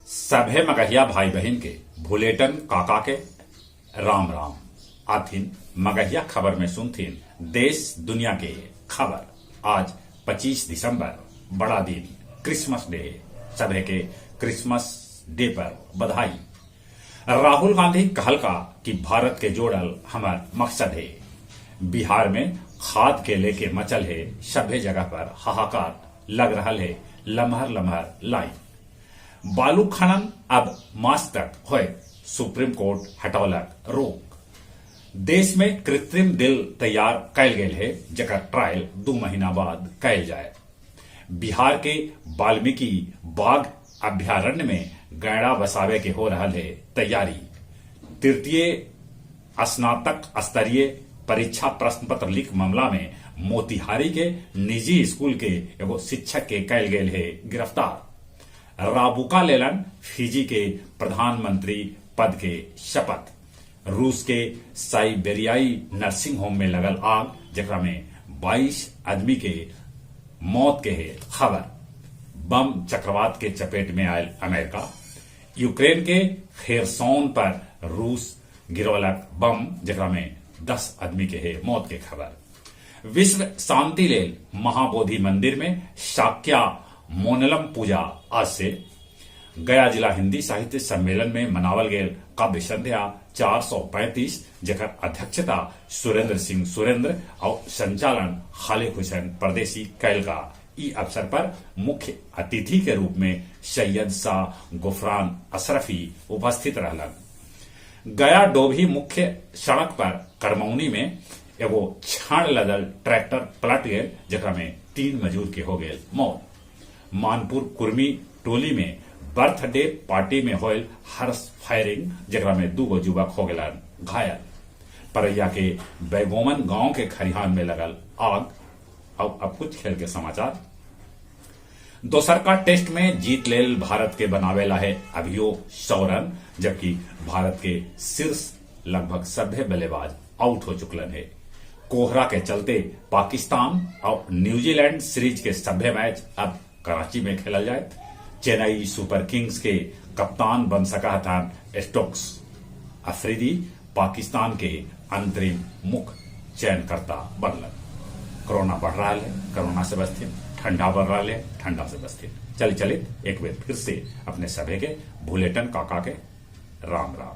सभे मगहिया भाई बहिन के भुलेटन काका के राम राम। आथिन मगहिया खबर में सुनथिन देश दुनिया के खबर। आज 25 दिसंबर बड़ा दिन क्रिसमस डे। सभे के क्रिसमस डे पर बधाई। राहुल गांधी कहलका कि भारत के जोड़ल हमर मकसद हे। बिहार में खाद के लेके मचल हे सभे जगह पर हाहाकार, लग रहल हे लमहर लमहर लाइन। बालू खनन अब मार्च तक होय, सुप्रीम कोर्ट हटौलक रोक। देश में कृत्रिम दिल तैयार कैल गेल हे, जेकर ट्रायल 2 महीना बाद कैल जाए। बिहार के वाल्मीकि बाघ अभ्यारण्य में गैंडा बसावे के हो रहल हे तैयारी। तृतीय स्नातक स्तरीय परीक्षा प्रश्न पत्र लीक मामला में मोतिहारी के निजी स्कूल के एगो शिक्षक के कैल गेल हे गिरफ्तार। राबुका लेलन फिजी के प्रधानमंत्री पद के शपथ। रूस के साइबेरियाई नर्सिंग होम में लगल आग, जेकरा में 22 आदमी के मौत के है खबर। बम चक्रवात के चपेट में आयल अमेरिका। यूक्रेन के खेरसोन पर रूस गिरौलक बम, जेकरा में 10 आदमी के है मौत के खबर। विश्व शांति लेल महाबोधि मंदिर में शाक्या मोनलम पूजा आज से। गया जिला हिंदी साहित्य सम्मेलन में मनावल गेल काव्य संध्या 435, जेकर अध्यक्षता सुरेंद्र सिंह सुरेंद्र और संचालन खालिक हुसैन परदेसी कैलका। ई अवसर पर मुख्य अतिथि के रूप में सैयद शाह गुफरान अशरफी उपस्थित रहलन। गया डोभी मुख्य सड़क पर करमौनी में एगो छाण लदल ट्रैक्टर पलट गेल, जेकरा में 3 मजदूर के हो गेल मौत। मानपुर कुर्मी टोली में बर्थडे पार्टी में होयल हर्ष फायरिंग, जेकरा में 2 युवक हो गेलन घायल। परैया के बैगोमन गांव के खरिहान में लगल आग। अब कुछ खेल के समाचार। दोसरका टेस्ट में जीत लेल भारत के बनावेला है अभियो 100 रन, जबकि भारत के शीर्ष लगभग सभे बल्लेबाज आउट हो चुकलन है। कोहरा के चलते पाकिस्तान और न्यूजीलैंड सीरीज के सभे मैच अब कराची में खेलल जाए। चेन्नई सुपर किंग्स के कप्तान बन सका था स्टोक्स। अफरीदी पाकिस्तान के अंतरिम मुख्य चयनकर्ता बनलन। कोरोना बढ़ रहा है, कोरोना से बचथिन। ठंडा बढ़ रहा है, ठंडा से बचथिन। चल चलित एक बार फिर से अपने सभे के भुलेटन काका के राम राम।